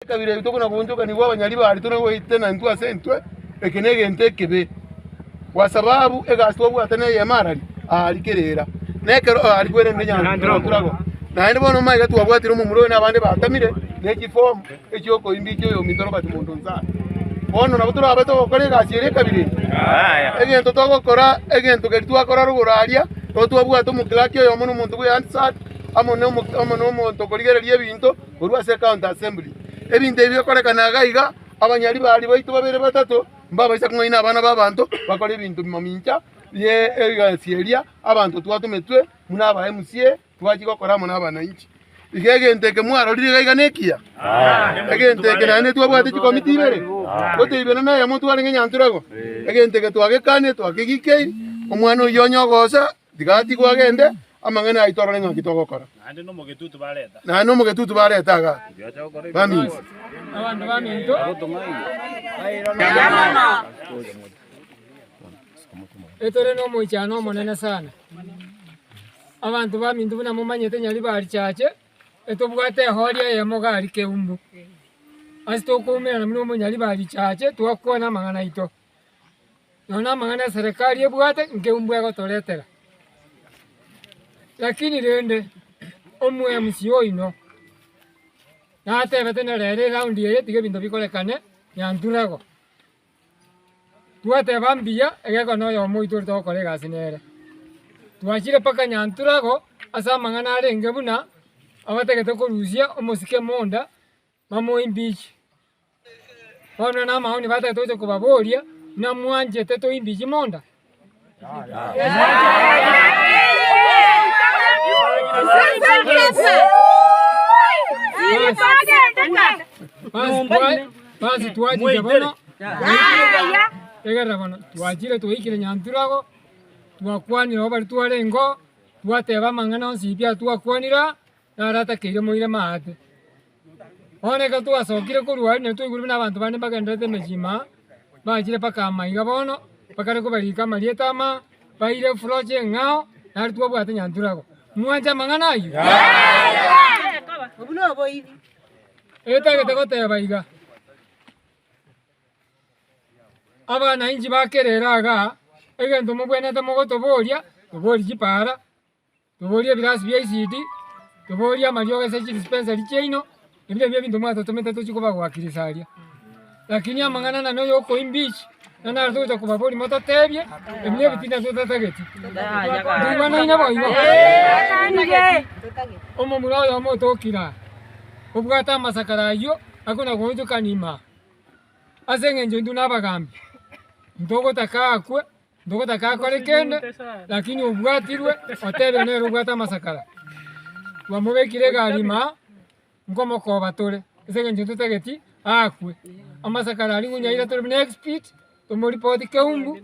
Ekabira ebi tokona goonchokanigwa abanyaribari tore goetena intwe ase intwe, eke negento ekebe, kwa sababu egasi twabwate neyemo arari aari kerera, na ekero aari kwerende nyanturagwa. Naende bono omanye iga twabwatire omomura oyo na abande batamire ne chifomu echiokoimbichia oyominto Robert Monto Nsare. Bono nabo torabe togokora egasi ere ekabira eye. Egento togokora egento keria twakora rogoro aria, nigo twabwate omoclerk oyomo na omonto bwe Hansard amo na omo amo na omonto okorigereria ebinto. korwa ase County Assembly. Ebinto ebi bigokorekana iga iga, abanyaribari baito babere batato mbabaisa kong'aina abana b'abanto bakore ebinto mamincha ye egasi eria abanto twatometwe buna aba MCA twachia gokora amo na abananchi. Iga egento eke mwarorire iga iga nekiya? Egento eke naende twabwate chikomiti ibere, goteibena na eyemo twarenge Nyanturego. Egento eke twagekanie twakegikeiri, omwana oyio onye ogosa Tiga atigwe agende, amang'ana ayio torore ng'aki togokora. Naende nomogetutu bareta. Naende nomogetutu bareta igaa. Baminto. Abanto baminto. Etore nomoichano omonene sana. Abanto baminto buna momanyete Nyaribari Church, etobwate ehori eyemo iga aria Keumbu. Ase tokoumerana buna omonyaribari Church, twakwana amang'ana aito. Nonya namang'ana eserekari ebwate nkeumbu egotoretera. Lakini rende omo-MC oino natebete na rero eraundi eye tiga ebinto bikorekane Nyanturago. Twateba mbuya egekone na oyomo oito ore togokora egasi nere. Twachire mpaka Nyanturago ase amang'ana arenge buna abatagete korusia omosike monda bamoimbiche. Bono namaoni batagete gocha kobaboria, buna mwanchete toimbiche monda? Basi twachire bono, tegerera bono, twachire twaikire Nyanturago, twakwanire abwo baria twarenge oo, twateba amang'ana onsi pi atwakwanire aa, naratakeire moire maate. Bono ekero twasokire korwa aria nario twaigure buna abanto bande mbagendererete emechie ime aa, bachire mpaka amaiga bono, bakare kobarika amarieta ama, baire efrochi eng'ao, nario twabwate nyanturago. Mwanche amang'ana ayio? Etagete goteba iga, abanainchi ba kerera igaa, egento mobwenerete mogotoboria, toborie chipara. Toborie ebirasi bia ECD, toborie amariogo ase chidispensary chiaino, ebi nabio ebinto mwatotomete tochie kobagoakirisa aria. Lakini amang'ana nane oyo okoimpeach, na naro togocha kobaboria mototebie, ebi ne ebitina totatageti. Ntoigwanaine boigo? Omomura oyomo otokire aa, obwate amasakara ayio, akona goonchokana ime aa, ase eng'encho intwe na abagambi, ntogotaka akwe. Ntogotaka akore kende, lakini obwatirwe, otebire nere obwate amasakara. Twamobekire egari ime aa, nkomokoba tore, ase eng'encho ntotageti aakwe. Amasakara aria ngonyaira tore buna expit, tomoripoti keumbu,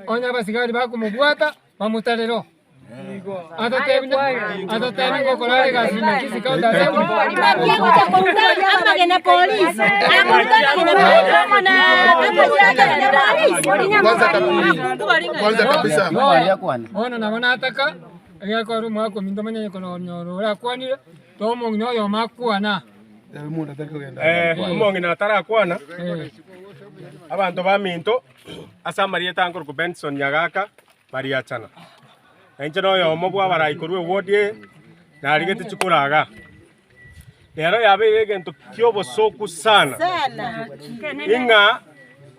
onye abasigari bakomobwata, bamotarere oo. Atotebi atotebi ngokora are egasi ime Kisii County Assembly. Kwanza kabisa. Bono nabo nataka egekora omwaka ominto manyanye koronyora orakwanire to omong'ina oyomo akwana. Omong'ina atarakwana, abanto baminto ase amarieta ankorokwa Benson Nyagaka bariachana. Na inche noyomo bw'abarai korwa ewodi eye, narigete chikura igaa. Rero yabeire egento ki'obosoku sana, ing'a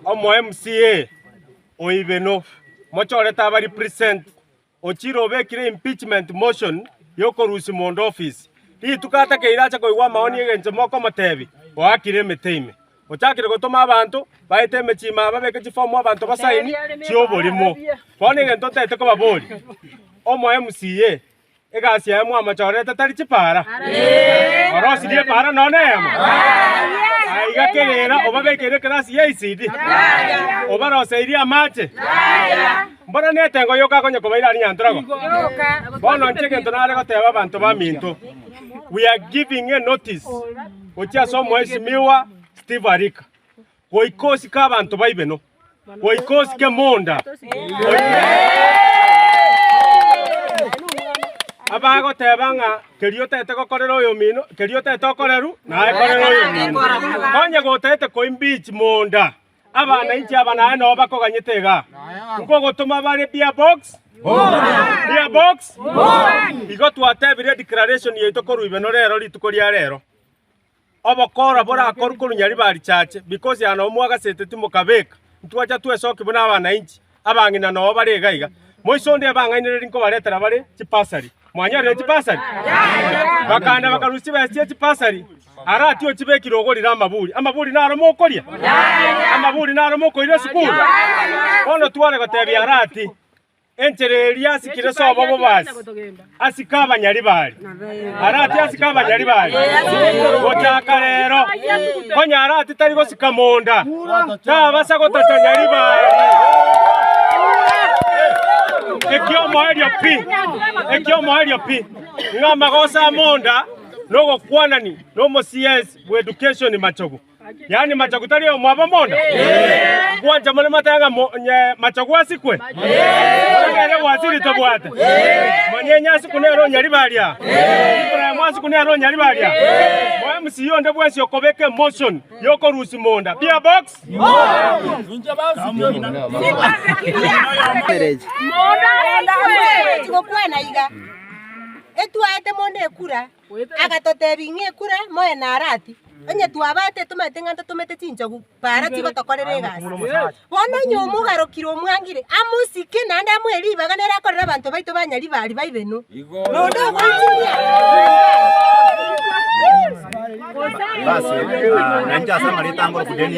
omo MCA o Ibeno mochorete aba represent ochire obekire impeachment motion yokorusia monto office. Rituko atakeire ache koigwa amaoni egento mokomotebi, oakire emete ime. Ochakire gotoma abanto baete emechie ime babeke chifomu abanto basaini chi'oborimo. Bono egento ntaete kobaboria, omo MCA egasi yaye mwamachorerete tari chipara? Orosirie epara nonya neyemo? Aiga kerera obabekeire ekerasi ya ECD? Obaroseirie amache? Mbora netengo yoka akonya kobaira aria Nyantorago? Bono inche egento nare goteba abanto baminto, we are giving a notice gochia ase Omoesimiwa Steve Arika, goika osike abanto ba Ibeno, goika osike Monda. Abagoteba ng'a keria otaete gokorera oyomino, keria otaete okoreru, naye korera oyomino. Onye gotaete koimpeach monda, abanainchi aba naye noo bakoganyete igaa. Nkogotoma bare beer box, beer box, igo twatebire edeclaration yaito korwa ibeno rero rituko ria rero. Obokora borakorwe korwa Nyaribari Church because aya noo mwagasete timokabeka, ntwacha twesoki buna abanainchi, abang'ina noo bare iga iga. Moiso onde ebang'ainereria nkobaretera bare chipasari. Mwanyorire chipasari? Bakanda bakarusia chibesa chie chipasari, arati ochibekire ogorire amaburi. Amaburi naro mokoria? Amaburi naro mokoira esukuru? Bono tware gotebia arati, Enchera eria asikire sobo bobasi, asike abanyaribari. Arati asike abanyaribari. Gochaka rero, onye arati tari gosika monda, tabasa gotacha nyaribari. Ekiomoerio pi, ekiomoerio pi, ng'a amagoso a monda nogokwanani nomo CS bw'education Machogu. Yaani machogu tari omwabo monda? Gwancha more motebe ng'a mo- nye machogu asikwe? Bono nere gwasiri tobwate. Monyenye asikwe nere onyaribari aa. Ibrahim asikwe nere onyaribari aa. Mo MCA onde bwensi okobeka emotion yokorusia monda. Beer box? Gokwana iga, etwaete mono ekura, Agatotebia, Ing'e ekura, moe na Arati. Onye twabaete tomaete ng'a ntotomete chinchogu para chigotokorera egasi. Bono onye omogarokire omwangire, amosike naende amoe ribaga nere akorere abanto baito ba Nyaribari baibenwe. Nonde ogoichimia. Basi, nainche ase amarieta ango Dennis.